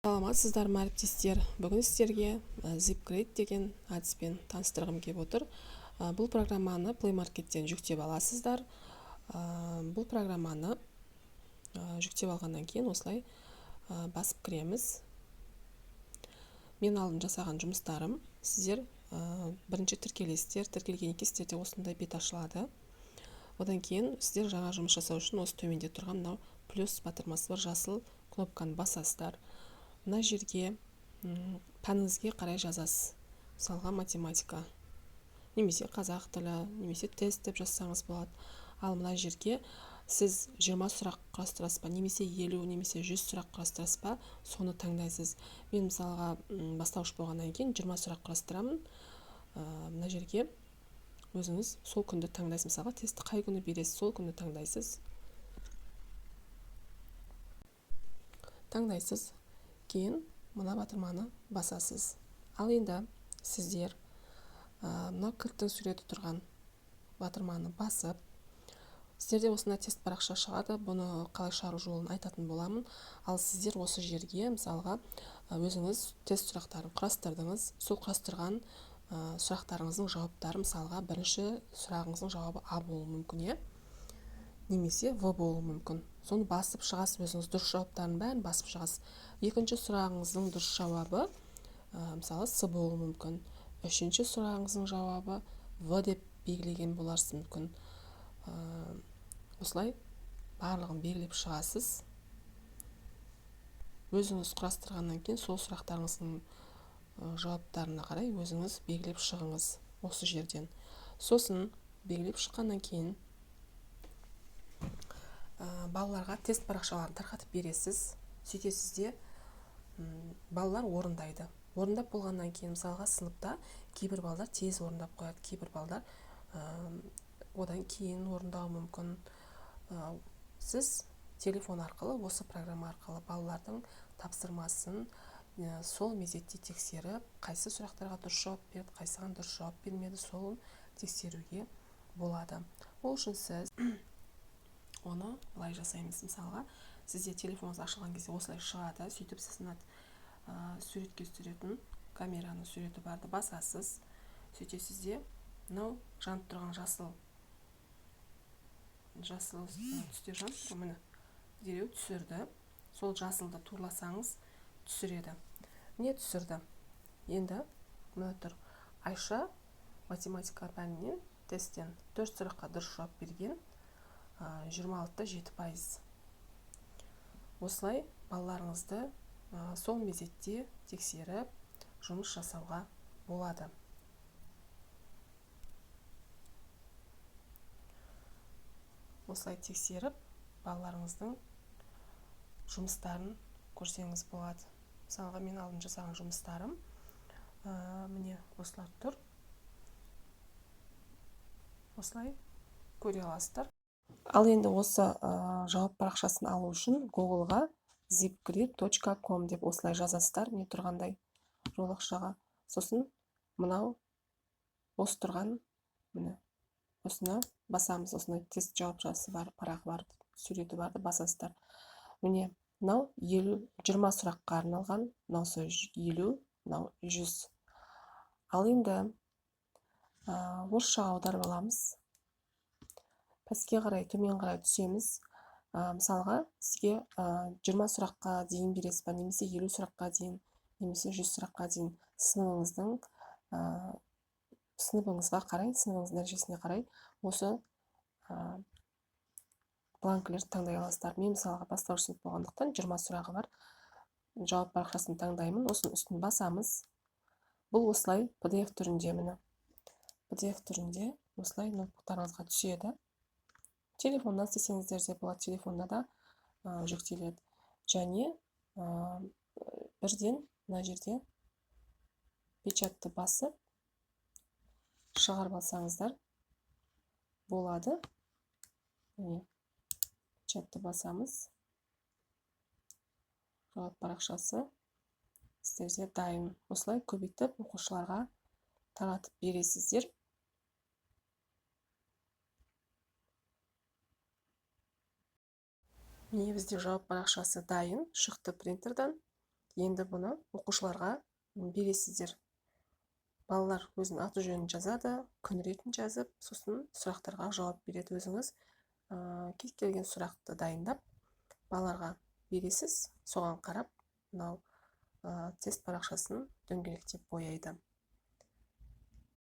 Саламатсыздар ма, әріптестер! Бүгін сіздерге ZipGrade деген әдіспен таныстырғым келіп отыр. Бұл программаны Play Market'тен жүктеп аласыздар. Бұл программаны жүктеп алғаннан кейін осылай басып кіреміз. Мен алдын жасаған жұмыстарым. Сіздер бірінші тіркелесіздер. Тіркелгеннен кейін сіздерде осындай бет ашылады. Одан кейін сіздер жаңа жұмыс жасау үшін осы төменде тұрған мынау плюс батырмасы бар жасыл кнопканы басасыздар. Мына жерге пәніңізге қарай жазасыз. Мысалға, математика немесе қазақ тілі, немесе тест деп жазсаңыз болады. Ал мына жерге сіз 20 сұрақ құрастырасыз ба, немесе 50, немесе 100 сұрақ құрастырасыз ба, соны таңдайсыз. Мен мысалға бастауыш болғаннан кейін 20 сұрақ құрастырамын. Мына жерге өзіңіз сол күнді таңдайсыз. Мысалға, тестті қай күні бересіз, сол күні таңдайсыз. Таңдайсыз. Кейін мына батырманы басасыз. Ал енді сіздер мына кілттің суреті тұрған батырманы басып, сіздерде осындай тест парақша шығады. Бұны қалай шығару жолын айтатын боламын. Ал сіздер осы жерге мысалға өзіңіз тест сұрақтарын құрастырдыңыз. Сол құрастырған сұрақтарыңыздың жауаптары, мысалға, бірінші сұрағыңыздың жауабы А болуы мүмкін, иә? Немесе В болуы мүмкін. Соны басып шығасыз, өзіңіз дұрыс жауаптарын бәрін басып шығасыз. Екінші сұрағыңыздың дұрыс жауабы, мысалы, С болуы мүмкін. Үшінші сұрағыңыздың жауабы В деп белгілеген боларсыз мүмкін. Осылай барлығын белгілеп шығасыз. Өзіңіз құрастырғаннан кейін сол сұрақтарыңыздың жауаптарына қарай өзіңіз белгілеп шығыңыз осы жерден. Сосын белгілеп шыққаннан кейін балаларға тест парақшаларын тарқатып бересіз. Сөйтесіз де, балалар орындайды. Орындап болғаннан кейін, мысалға, сыныпта кейбір балалар тез орындап қояды, кейбір балалар одан кейін орындауы мүмкін. Сіз телефон арқылы, осы программа арқылы балалардың тапсырмасын сол мезетте тексеріп, қайсы сұрақтарға дұрыс жауап берді, қайсыған дұрыс жауап бермеді, соны тексеруге болады. Ол үшін сіз оны былай жасаймыз. Мысалға, сізде телефоныңыз ашылған кезде осылай шығады. Сөйтіп сіз мына суретке түсіретін камераның суреті барды басасыз. Сөйтесіз де, мынау жанып тұрған жасыл түсте жанып тұр, міне дереу түсірді. Сол жасылды турласаңыз түсіреді. Міне түсірді. Енді мына тұр. Айша математика пәнінен тесттен 4 сұраққа дұрыс жауап берген. Жиырма алты жеті пайыз. Осылай балаларыңызды сол мезетте тексеріп жұмыс жасауға болады. Осылай тексеріп балаларыңыздың жұмыстарын көрсеңіз болады. Мысалға, мен алдын жасаған жұмыстарым, міне осылар тұр. Осылай көре аласыздар. Ал енді осы жауап парақшасын алу үшін Google-ға zipgrade точка ком деп осылай жазасыздар, міне тұрғандай жолақшаға. Сосын мынау осы тұрған, міне осыны басамыз. Осындай тест жауапшасы бар, парағы бар, суреті барды басасыздар. Міне мынау жиырма сұраққа арналған, мынаусы 50, мынау 100. Ал енді орысшаға аударып аламыз. Пәске қарай, төмен қарай түсеміз. Мысалға, сізге жиырма сұраққа дейін бересіз ба, немесе елу сұраққа дейін, немесе жүз сұраққа дейін сыныбыңызға қарай, сыныбыңыздың дәрежесіне қарай осы бланкілерді таңдай аласыздар. Мен мысалға бастауыш сынып болғандықтан жиырма сұрағы бар жауап парақшасын таңдаймын. Осының үстін басамыз. Бұл осылай PDF түрінде, міне PDF түрінде осылай ноутбуктарыңызға түседі. Телефоннан істесеңіздер де болады, телефонда да жүктеледі. Және бірден мына жерде печатты басып шығарып алсаңыздар болады. Міне печатты басамыз. Жауап парақшасы сіздерде дайын. Осылай көбейтіп оқушыларға таратып бересіздер. Міне бізде жауап парақшасы дайын, шықты принтерден. Енді бұны оқушыларға бересіздер. Балалар өзінің аты жөнін жазады, күн ретін жазып, сосын сұрақтарға жауап береді. Өзіңіз кез келген сұрақты дайындап, балаларға бересіз. Соған қарап мынау тест парақшасын дөңгелектеп бояйды.